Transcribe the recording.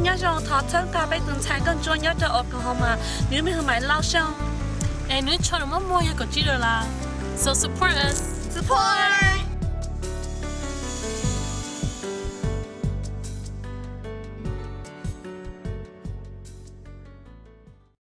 Nyob zoo, thov txhawb nqa peb tus ntxhais nkauj ntsuab nyob rau Oklahoma, nws lub npe hu Maiv Lauj Xyooj. Es nws tsho nws muab muag yog kaum tsib dollar. So support us. Support.